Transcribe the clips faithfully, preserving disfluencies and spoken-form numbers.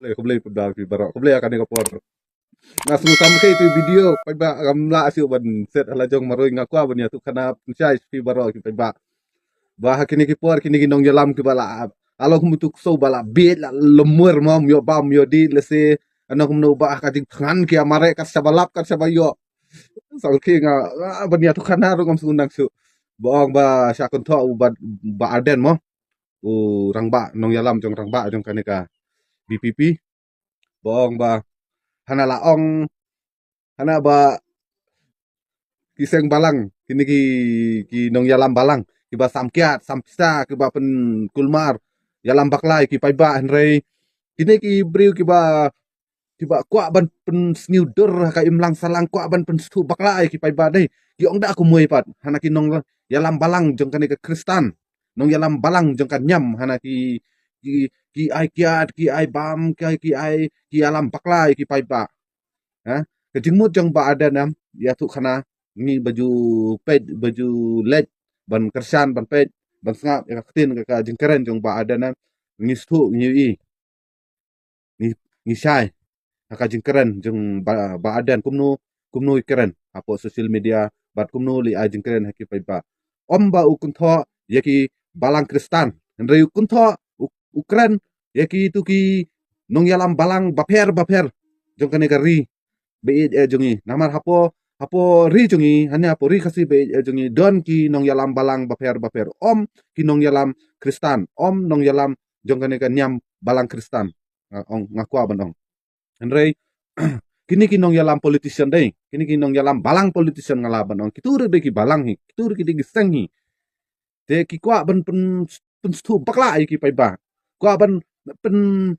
Khublei, khublei, khublei phi baroh. Khublei ïa kane ka por. Nga sngewthuh kane ka video, paidbah, ngam lah shuh ban set ha la jong marwei, nga kwah ban ïathuh khana pynshai sha phi baroh ki paidbah. Ba ha kine ki por, kine ki nongïalam kiba la, la long kum tu ksew ba la bieit, la lymmer mo, ym ïoh bam, ym ïoh dih, lehse, ano kumno ba ha ka jingthngan ki ïa mareh, kat shaba lap, kat shaba ïoh. Sa ki nga, ah, ban ïathuh khana ruh ngam sngewthuh shuh. Ba ong ba sha kynthoh u Bah, Bah Ardent mo. U rangbah, nongïalam jong rangbah jong kane ka B P P. Ba ong ba, hana la ong, hana ba ki seng balang, kine ki, ki nongïalam balang, kiba sam kiad, sam pisa, kiba pynkulmar, ïalam bakla ïa ki paidbah, hynrei kine ki briew kiba, kiba kwah ban pynsngewdur ha ka imlang sahlang, kwah ban pynsngewthuh bakla ïa ki paidbah dei. Ki ong da kumwei pat, hana ki nongïalam balang jong kane ka Khristan, nongïalam balang jong ka niam, hana ki, ki, ki ai kiad, ki ai bam, ki ai, ki ai, ki ïalam bakla ïa ki paidbah. Ha? Ka jingmut jong Bah Ardent em, ïathuh khana, ngi ba ju peit, ba ju leit ban kyrshan, ban peit, ban sngap ïa ka ktien, ka, ka jingkren jong Bah Ardent em, ngi sngewthuh, ngi ïohi, ngi, ngi shai ha ka jingkren jong Bah, Bah Ardent, kumno, kumno i kren hapoh social media, bad kumno lei ai jingkren ha ki paidbah. Ym ba u kynthoh ïa ki balang Khristan, hynrei u kynthoh, u, u kren ïa kitu ki nongïalam balang bapher bapher jong kane ka ri ba ïeit eh jong ngi. Namar hapoh, hapoh ri jong ngi, hane hapoh ri Khasi ba ïeit eh jong ngi, don ki nongïalam balang bapher bapher. Ym ki nongïalam Khristan, ym nongïalam jong kane ka niam balang Khristan. Nga ong, nga kwah ban ong. Hynrei kine ki nongïalam politician dei, kine ki nongïalam balang politician nga lah ban ong. Kitu ruh dei ki balang hi, kitu ruh ki dei ki seng hi. Te ki kwah ban pyn, pynsngewthuh bakla ïa ki paidbah. Kwah ban pyn,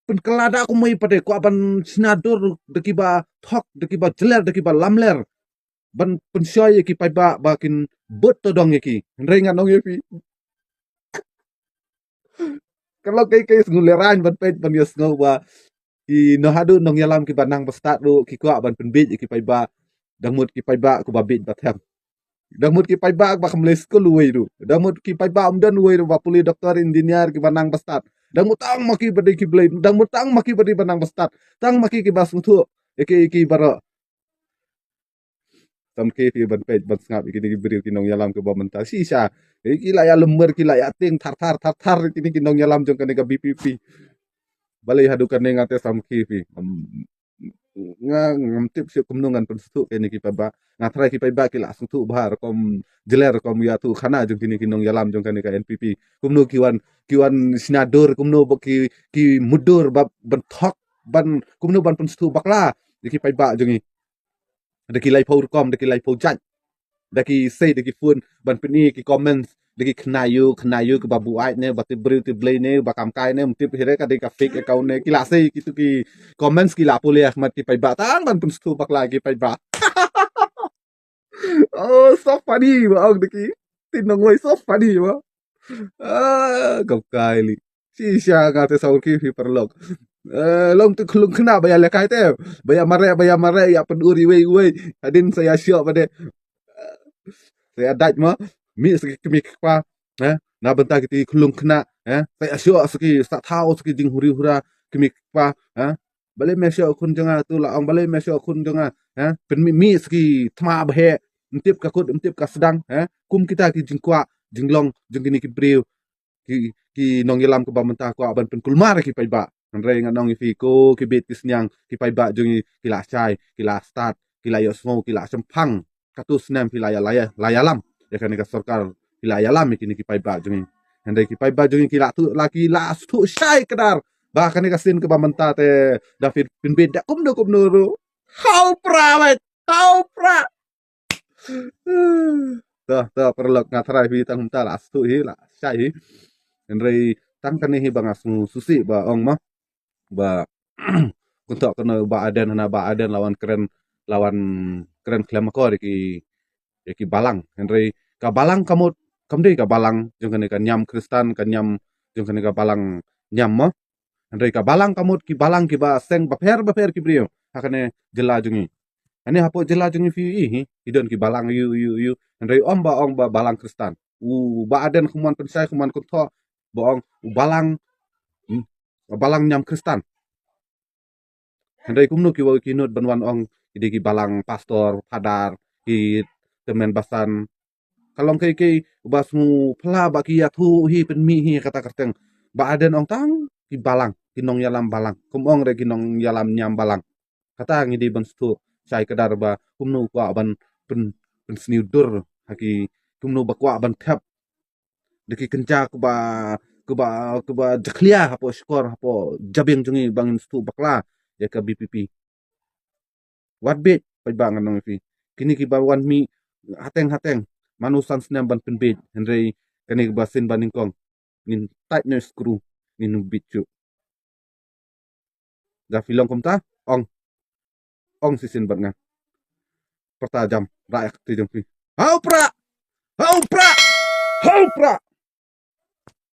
pynkylla da kumwei pat de, kwah ban shna dur da kiba thok, da kiba jler, da kiba lamler. Ban pynshoi ïa ki paidbah ba kin bud to dong ïa ki. Hynrei ngan ong ïa phi, ka long kaei kaei sngew lehrain ban peit ban ïohsngew ba ki nongïalam, nongïalam kiba nang bastad ruh ki kwah ban pynbieit ïa ki paidbah. Dang mut ki paidbah kiba bieit ba them. Dang mut ki paidbah ba kam leit skul uwei ruh. Dang mut ki paidbah ym don uwei ruh ba pule, doktor, engineer kiba nang bastad. Dang mut tang ma ki ba dei ki blei, dang mut tang ma ki ba dei ba nang bastad. Tang ma ki kiba sngewthuh ïa ki, ïa ki baroh. Tang ki phi ban peit ban sngap ïa kine ki briew ki nongïalam kiba mynta shisha. Ïa ki la ïa lymmer, ki la ïa tieng thar thar thar thar, kine ki nongïalam jong kane ka B P P. Balei haduh kane nga te sam ki phi. Em, nga ngam tip shuh kumno ngan pynsngewthuh kine ki paidbah. Nga tharai ki paidbah ki la sngewthuh bha rukom jylliew, rukom ïathuh khana jong kine ki nongïalam jong kane ka N P P. Kumno ki wan, ki wan shna dur, kumno ba ki, ki mutdur ba ban thok, ban, kumno ban pynsngewthuh bakla ïa ki paidbah jong ngi. Da ki laiphew rukom, da ki laiphew jait. Da ki sei, da ki phone ban pyni ki comments, da ki khynnah ïew, khynnah ïew kiba buaid ne, ba tip briew tip blei ne, ba kam kai ne, ym tip hi re, ka dei ka fake account ne, ki la sei kitu ki comments, ki la pule ha khmat ki paidbah tang ban pynsngewthuh bakla ki paidbah. Oh, so funny ba ong da ki. Tin nongwei, so funny ba. Ah, kam kai li. Shisha nga te saw ki phi paralok. Eh, long tu khyllung khynnah ba ïa lehkai te. Ba ïa mareh, ba ïa mareh, ïa pyndur iwei iwei. Hadien sa ïa shoh ba de. Sa ïa dait ma. Mih sa ki kmie ki kpa. Eh, na bynta kiti khyllung khynnah. Eh, sa ïa shoh sa ki, sa thaw sa ki jinghuri hura kmie ki kpa. Eh, balei me shoh khun jong nga, tu la ong balei me shoh khun jong nga. Eh, pynmih mih sa ki thma ba heh. Ym tip ka kut, ym tip ka sdang. Eh, kum kita ki jingkwah jinglong jong kine ki briew. Ki, ki nongïalam kiba mynta kwah ban pynkulmar ïa ki paidbah. Hynrei ngan ong ïa phi, ko ki bit ki sniang, ki paidbah jong ngi ki la shai, ki la stad, ki la ïohsngew, ki la shemphang. Katto snem phi la ïa, la ïa, la ïalam ïa kane ka sorkar, phi la ïalam ïa kine ki paidbah jong ngi. Hynrei ki paidbah jong ngi ki la tuh, la ki la sngewthuh shai kdar ba kane ka sien kaba mynta te da phi pynbit da kumno kumno ruh. Haw pra, mate, haw pra. To, to, paralok, nga tharai phi tang mynta la sngewthuh hi, la shai hi. Hynrei tang kane hi ba nga sngewsih ba ong ma. Ba kumto kane Bah Ardent, hana Bah Ardent la wan kren, la wan kren khlem akor ïa ki, ïa ki balang. Hynrei ka balang ka mut, kam dei ka balang jong kane ka niam Khristan, ka niam jong kane ka balang niam ma. Hynrei ka balang ka mut ki balang kiba seng bapher bapher ki briew ha kane jylla jong ngi. Hane hapoh jylla jong ngi phi ïohi hi, ki don ki balang ïu ïu ïu. Hynrei ym ba ong ba balang Khristan. U Bah Ardent kumno pynshai, kumno kumto ba ong u balang. Hmm. Balang niam Khristan. Hynrei kumno ki wa ki nud ban wan ong ki dei ki balang pastor, phadar, ki tymmen basan. Ka long kei kei ba sngew pla ba ki ïathuh hi, pynmih hi kata kyrteng. Ba hadien ong tang ki balang, ki nongïalam balang. Kum ong re ki nongïalam niam balang. Kata ngi dei ban sngewthuh shai kdar ba kumno kwah ban pyn, pynsniew dur ha ki, kumno ba kwah ban thep da ki kynja kaba, kaba, kaba jakhlia hapoh shkor, hapoh jabieng jong ngi ba ngin sngewthuh bakla ïa ka B P P. Wat bieit, paidbah, ngan ong ïa phi. Kine kiba wan mih hateng hateng, mano san snem ban pynbieit, hynrei kane kaba sien ba nyngkong ngin tight ne screw, ngin bieit shuh. Da phi long kumta, ong. Ong shisien bad nga. Pyrta jam, rah ïa ka kti jong phi. Hau pra! Hau pra! Hau pra!